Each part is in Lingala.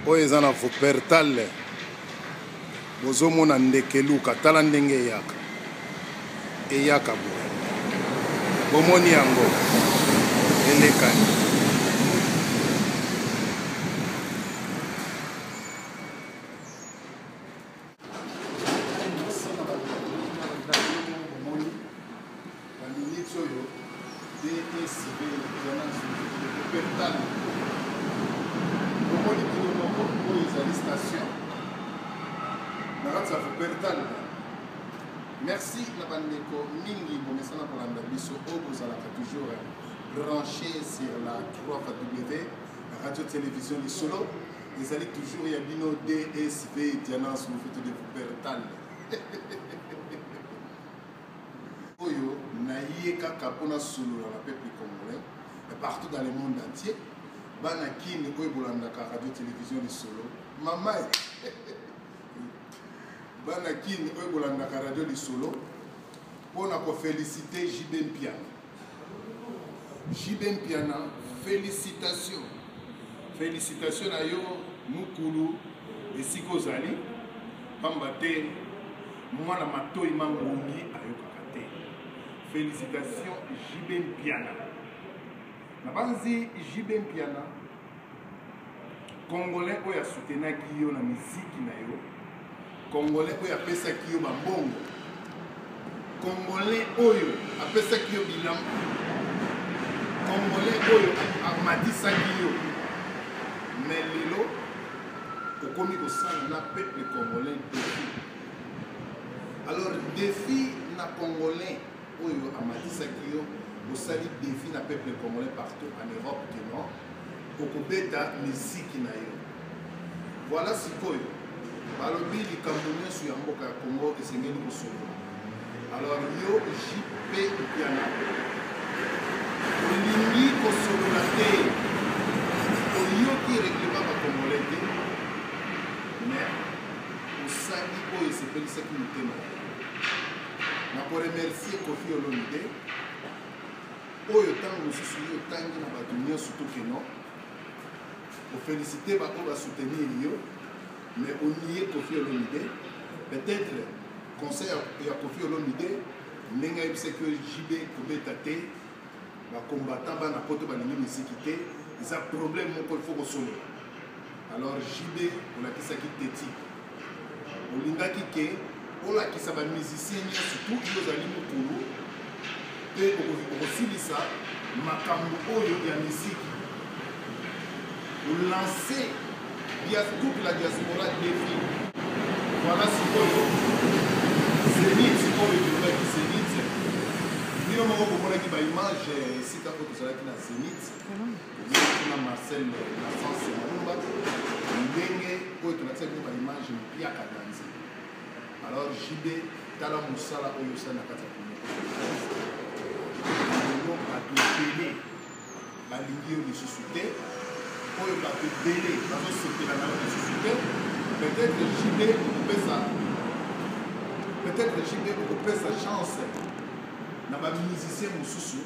Oyo eza na Wuppertal. Bozomona ndeke luka, tala ndenge eyaka. Eyaka boye. Bomoni yango elekani. Na minutes oyo DSV Diana Wuppertal. Bomoni bino moko oyo ezali station na kati ya Wuppertal. Merci na bandeko mingi bomesana kolanda biso oyo bozalaka toujours branché sur la 3W Radio Télévision Lisolo ezali toujours ya bino DSV Diana Sulufutu de Wuppertal. Oyo naye kaka mpo nasolola na peuple congolais et partout dans le monde entier. Bana Kin oyo bolandaka radio télévision Lisolo, mama bana Kin oyo bolandaka radio Lisolo mpo na kofelicite JB Mpiana. JB Mpiana, félicitations. Félicitations na yo mukulu esika ozali pamba te mwana matoi mangongi ayokaka te. Félicitations JB Mpiana. Nabanzi JB Mpiana congolais oyo asutenaki yo na miziki na yo, congolais oyo apesaki yo bambongo, congolais oyo apesaki yo bilamba, congolais oyo amatisaki yo, mais lelo okomi kosala na peuple congolais défi. Alors défi na congolais oyo amatisaki yo, osali défi na peuple congolais partout en Europe que non, okobeta miziki na yo. Voilà sikoyo balobi likambo nyonso ya mboka ya Congo esengeli kosolola. Alors yo JP Mpiana olingi kosolola te, oyoki règlement ba congolais te, mais osali oyo esepelisaki motema na yo. Na ko remercier Koffi Olomide oyo ntango mosusu yo otangi na bato nyonso to ke non, ofélicité baoyo basoutenir yo, mais onie Koffi Olomide. Peut-être conseil ya Koffi Olomide ndenge ayebisaki yo JB kobeta te, bacombattant bana poto balingi miziki te, eza problème moko il faut kosolola. Alors JB olakisaki teti, olingaki ke olakisa ba musicien nyonso tout yo ozali mokulu mpe okosilisa makambo oyo ya miziki, olance toute la diaspora défi. Voilà sikoyo Zenith oyo tolobaki Zenith, bino moko bomonaki ba image esika oyo tozalaki na Zenith, tozalaki na Marcel Nassance Malumba, ndenge oyo tolakisaki bino ba image mpiaka danze. Alors JB, tala mosala oyo osali na kati ya communauté. Lelo bato ebele balingi yo lisusu te, oyo bato ebele bazosepela na yo lisusu te. Peut-être JB okopesa, peut-être JB okopesa chance na ba musicien mosusu,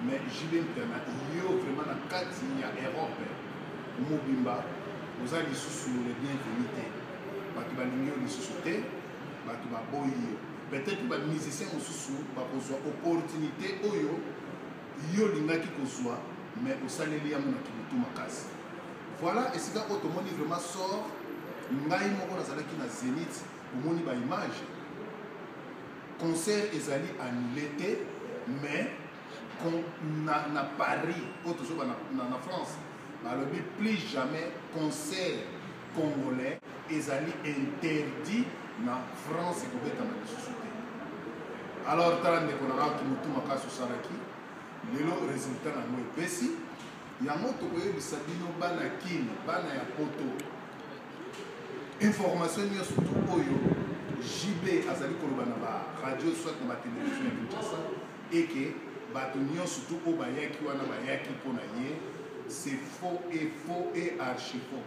mais JB Mpiana yo vraiment na kati ya Europe mobimba oza lisusu le bienvenu te, bato balingi yo lisusu te, bato baboyi yo. Peut-être ba musicien mosusu bakozwa opportunité oyo yo olingaki kozwa, mais osaleli yango na kibutu makasi. Voilà esika oyo tomoni vraiment sort. Ngai moko nazalaki na Zenith, omoni ba image, concert ezali annulé te, mais na Paris oyo tozoba na France balobi plus jamais concert congolais ezali interdit na France, ekobetama lisusu te. Alors tala ndeko na nga kimutu makasi osalaki, lelo résultat na yango epesi yango. Tokoyebisa bino bana Kin, bana ya poto, information nyonso tout oyo JB azali koloba na ba radio soit na ba télévision ya Kinshasa, eke bato nyonso tout oyo bayaki wana bayaki mpo na ye, c'est faux et faux et archi faux.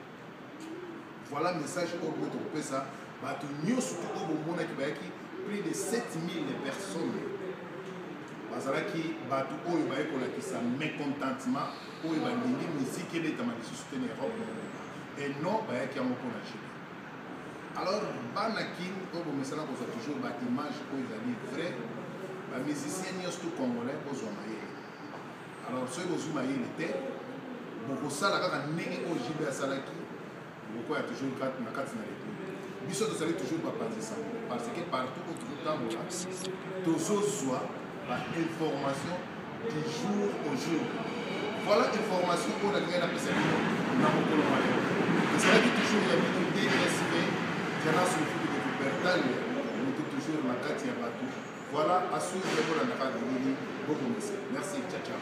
Voilà message oyo bino tokopesa bato nyonso tout oyo bomonaki bayaki, plus de 7000 personnes bazalaki bato oyo baye kolakisa mécontentement, oyo balingi miziki ebetama lisusu te na Europe. Et non bayaki yango mpo na JB. Alors bana kin oyo bomesana kozwa toujours ba image oyo ezali vrai, ba musiciens nyonso tout congolais bozwa mayele. Alors soki bozwi mayele te, bokosala kaka ndenge oyo JB asalaki, bokokwaya toujours na kati na république. Biso tozali toujours bapanzi sango parce que partout oyo tozotambola tozozwa ba information du jour au jour. Voilà information oyo nalingaki napesa bino na mokolo mwa lelo. Ezalaki toujours ya bino DSP Diana Soufulu de Wuppertal, moto toujours na kati ya bato. Voilà, à suivre bolandaka bilili bobongisa. Merci, ciao ciao.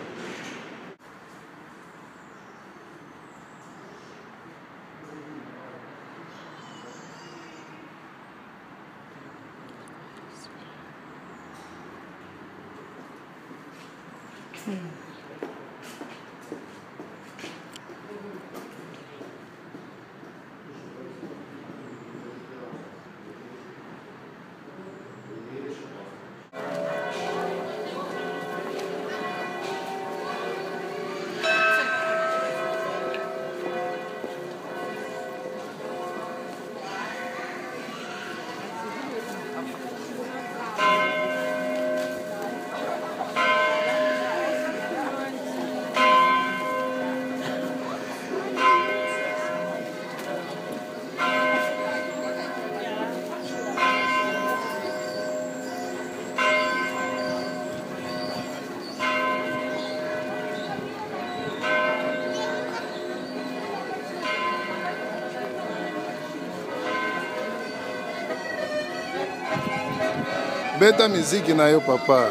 Beta miziki na yo papa,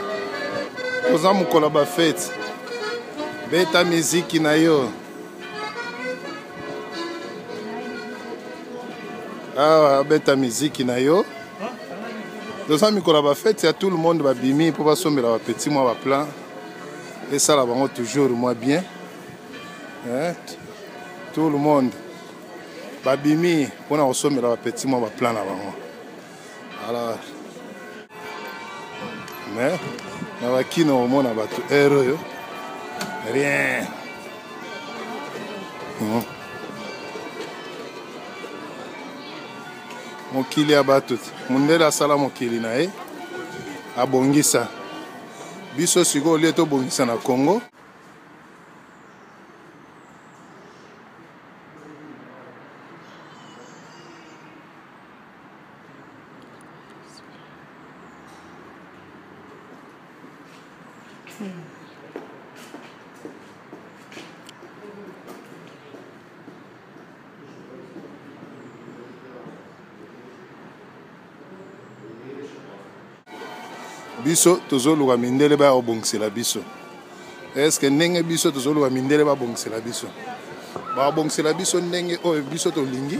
oza mokolo ba fete, beta miziki na yo. Awa beta miziki na yo, toza mikolo ya bafete ya tout le monde, babimi mpo basombela bapeti mwa baplan esala bango toujours mwa bien, eh, tout le monde babimi mpona kosombela bapeti mwa baplan na bango. Alors mais na bakino omona bato heure oyo rien. Mokili ya bato, mondele asala mokili na ye, abongisa biso. Sikoyo olie tobongisa na Congo. Biso tozoluka mindele baya kobongisela biso. Eske ndenge biso tozoluka mindele babongisela biso, babongisela biso ndenge oyo biso tolingi?